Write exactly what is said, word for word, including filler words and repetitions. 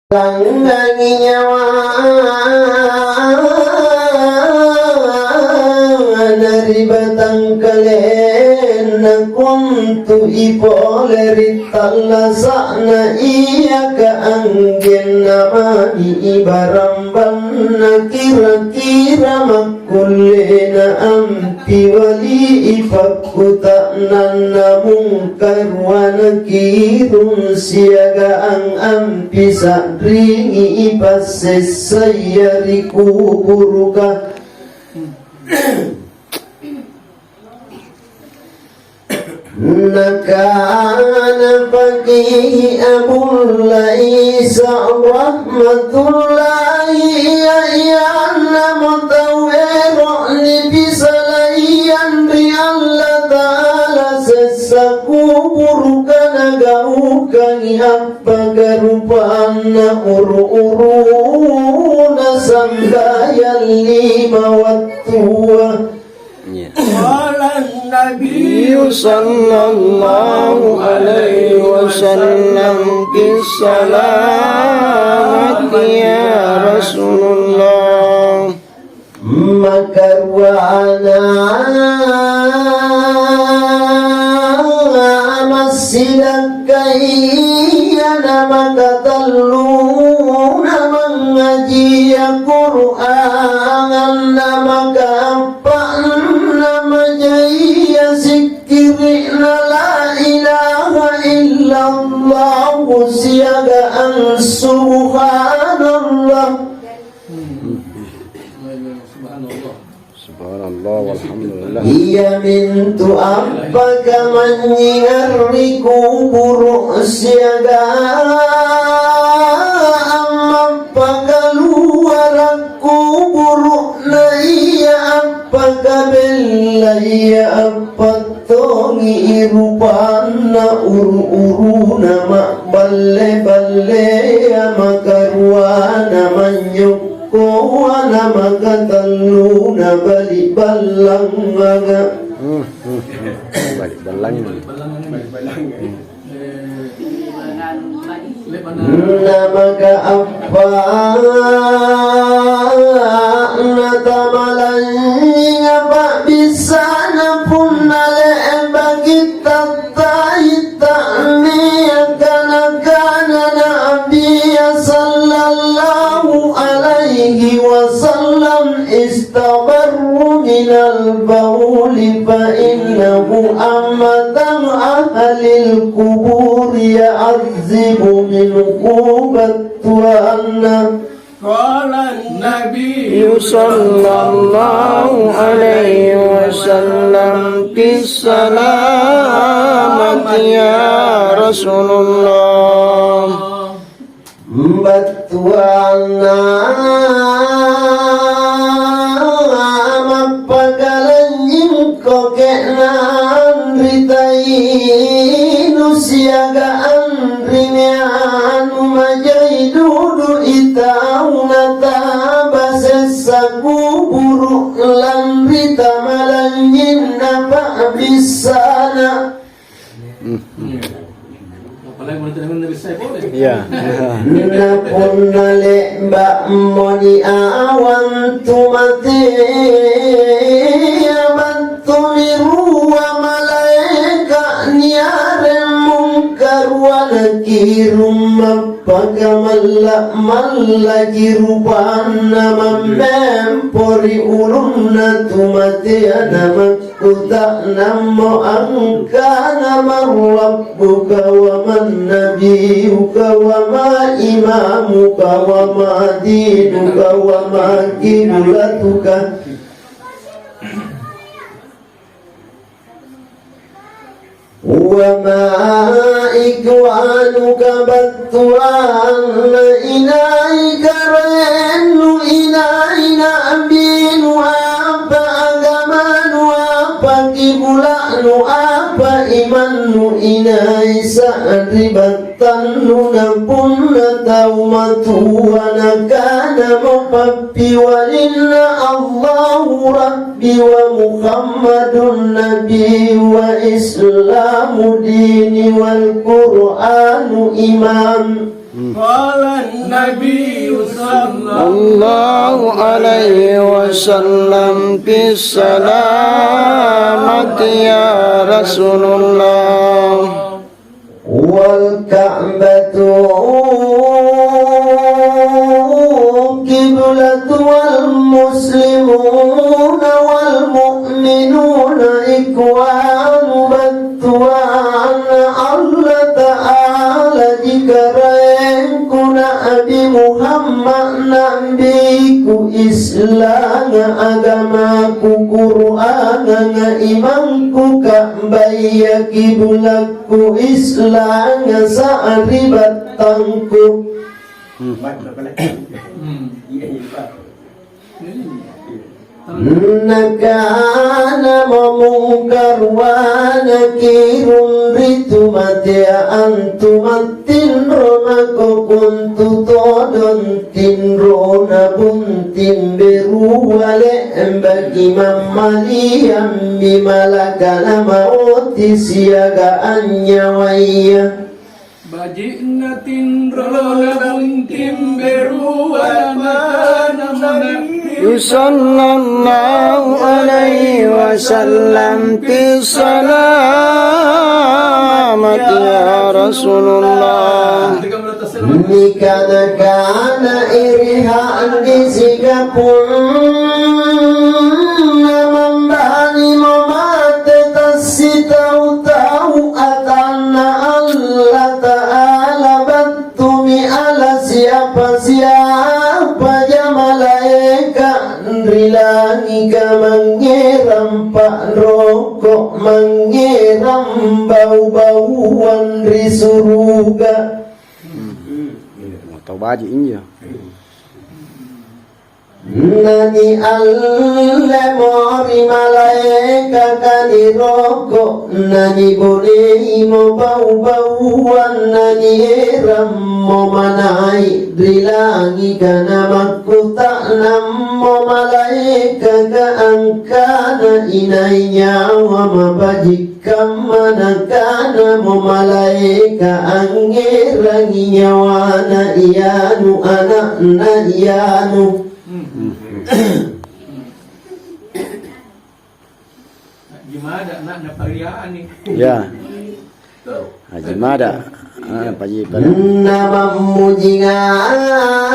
Langngangi nyawana ri batangkalenna, kontu'i pole ri tallasa'na, iaka anggenna mami ibarambanna, kira-kira mak- kullena ampiwali'i pakkuta'nanna Mungkar wa Nakirun siagang ampisa'ringi passessaya ri kuburuka. Nakana Pakihi Abul Laisa rahmatullahi, ia-iannamo tau ero' nipisalaiang ri Allata'ala, sessa kuburuka nagaukangi appakarupanna uru-uruna sambayang lima wattua. Iya. Qala Nabiyyu sallallahu alaihi wasallam, "Fis salamati ya Rasulullah." Makaruana, massidakkaya, namakatalluna mangngajia Qur'an, namaka- Pa'na majaya sikkiri'na la ilaha illallah siagang subhanallah. Subhanallah walhamdulillah. Iamintu appakamanynyiang ri kuburu' siagang ammapakaluara' kuburu'na ia appakabellaya, appattongi rupanna uru-uruna ma'balle-ballea, makaruana manynyokkoa, namakatalluna bali' ballanganga. Hmm, hmm, hmm. Bali' ballanganga. Namaka appa'na tamalanynyinga pa'bissana punna le'baki tattai ta'nia, kana-kana Nabia sallallahu alaihi wasallam, istabarru minal bauli fa innahu ammatan ahlil kuburi ya'azzibu minhu battuanna. Qala Nabiyyu sallallahu alaihi wasallam, "Fis salamati ya Rasulullah." Battuanna mappakalanjingko ke'nang ri tainu siagang ri meanu majai dudu'i tau nataba sessa kuburu' lanri tamalanjinna pa'bissana. Iya. Na punna le'ba'mo niawang tu matea, battumi rua malaeka' niareng Mungkar wa Nakirun mappakamalla'-mallaki rupanna mammempo ri ulunna tu matea, na Kuta'nammo angkana, "Man rabbuka wa man nabiyuka wa ma imamuka wa ma dinuka wa ma kiblatuka?" Wa ma ikhwanuka, battuanna inai karaennu, inai na'binu, apa agamanu, apa kibla'nu, apa imannu, inai sari'battannu. Na punna tau matua nakanamo pappiwalinna Allahu Rabbi wa Muhammadun Nabi wa Islamu dini wal Qur'anu imam. قال النبي صلى الله عليه وسلم في السلامة يا رسول الله. والكعبة قبلة والمسلمون والمؤمنون إخوان. Battuanna Allata'alaji Karaengku Na'bi Muhammad, Na'biku Islanga agamaku, Qur'ananga imangku, Ka'baya kibulakku, Islanga sari'battangku. Nakanamo Mungkar wa Nakirun ri tu matea antu mattinro mako, kuntu todong tinrona bunting berua le'baki mammaliammi malakal mauti siagang nyawaya. Baji'na tinrona bunting berua, nakana Nabi sallallahu alaihi wasallam fi salamati ya Rasulullah. Nikana-kana iri ha'disika punna mambanimo mate tassitau-tau atanNa Allata'ala, battumi ala siapa-siapaja malaeka' ri langika mangngerang pa'roko', mangngerang bau-bauang ri suruga. Tau baji' injo. Naniallemo ri malaekaka niroko', naniboneimo bau-bauang, nanierammo manai' ri langika, namakkuta'nammo malaekaka angkana, "Inai nyawa mabaji'?" Kamma nakanamo malaeka angngerangi nyawana ianu ana'na ianu. Haji Mada, ana'na Pariani. Ya. Haji Mada, ah, Paji Pariani. Namammuji nga-